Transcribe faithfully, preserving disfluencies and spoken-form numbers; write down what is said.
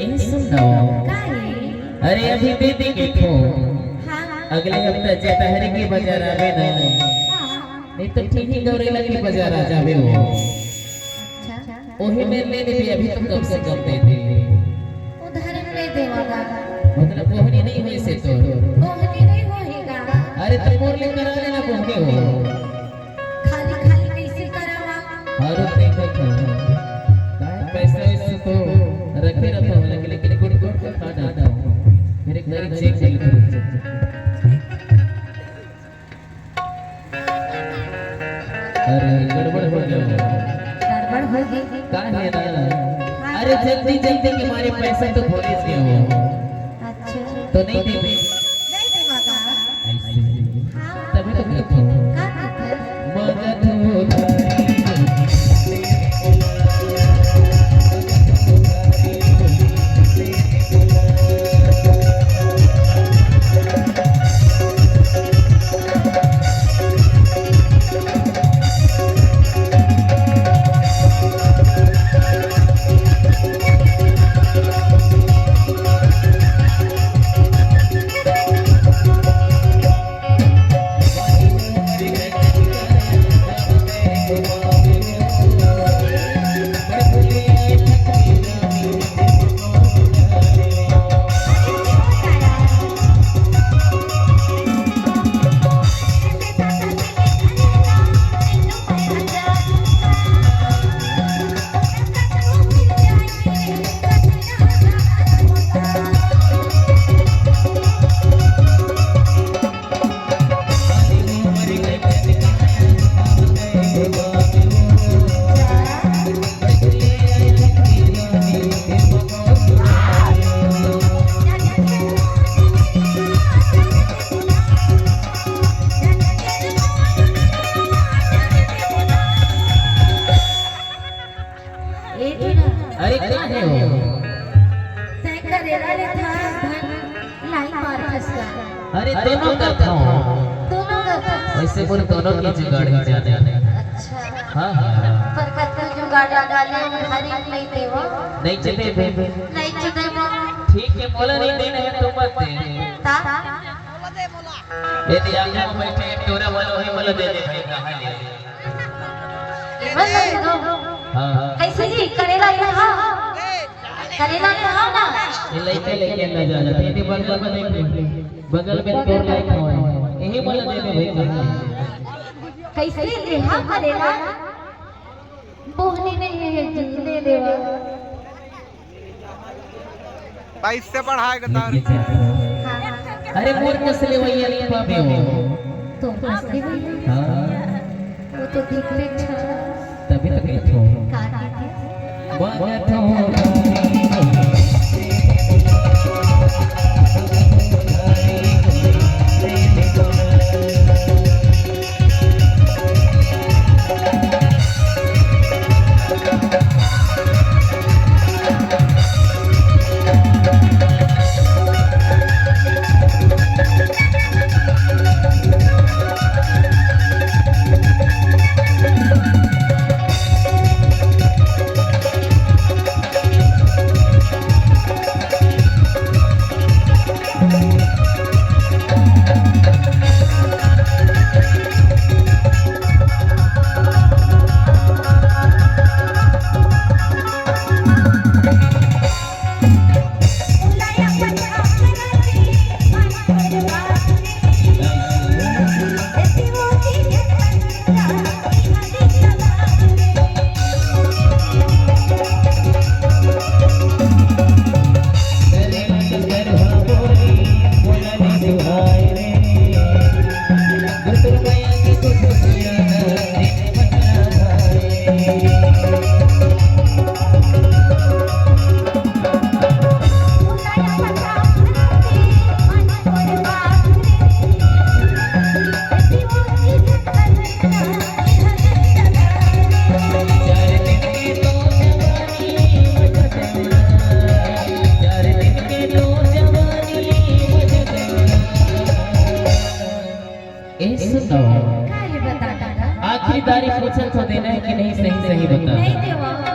ए, सुन ना। का हे? अरे, अभी दे दे के ठो। हाँ। अगले हफ्ता जेतहरी के बाजार आबे ना। हाँ। नहीं तो ठीक ही गौरेला के बाजार आ जाबे वो। अच्छा। ओही में ले लेबे, अभी तो कम से कम दे दे। उधारी में दे देवा का। मतलब, बोहनी नहीं होइस हे तो। बोहनी नहीं होही का। अरे, तो मोर ले करा लेना बोहनी हो। खाली खाली कैसे करावा? अरे देखो तो, पैसा वैसे तो रखे रहता हूँ, लेकिन, लेकिन गुड़ गुड़ का खा जाता हूँ। मेरे घर चेक कर लेते हैं। अरे गड़बड़ हो गया। गड़बड़ हो गई। का है ना? अरे जल्दी जल्दी के मारे पैसा तो भूलिस गए हो। अच्छा। तो नहीं देबे। नहीं देवा का। ऐसे। हाँ। तभी तो कहता हूँ। का कहता है? मगध उधारी। ए टूरा। अरे का हे वो? तैं करेला लेथस धन लाई मारथस का? अरे दोनों करथंव। दोनों करथस। वैसे मोर दोनों के जुगाड़ ही जाने। अच्छा। हाँ, हाँ। पर कतको जुगाड़ लगा ले, उधारी नहीं देवो। नहीं देबे। नहीं देबो। ठीक हे, मोला नहीं देना हे तो मत दे। ता? यदि आगे में बैठे एक टूरा वाला होही, मोला दे दे भाई, कहाँ ले? बस कर दो। हाँ, हाँ। कैसे जी? करेला ले हा? करेला ले हा ना? ये लइका लेके ना जाना। ये बगल में देख ले। बगल में तोर लाइक हो। यही मोला दे दे भाई, कहाँ ले? कैसे ले हा करेला? बोहनी नहीं है जी, ले लेवा। पैसे बढ़ाए के तार। अरे मोर कस लेवइया नहीं पाबे हो। तो कस लेवइया? हाँ। वो तो दिखले अच्छा। तभी तो कहत हो। का कहत हो? बात हो। का ये बता दादा? आखिरी दारी पूछत हो, देना है कि नहीं, सही सही बता। नहीं देवा।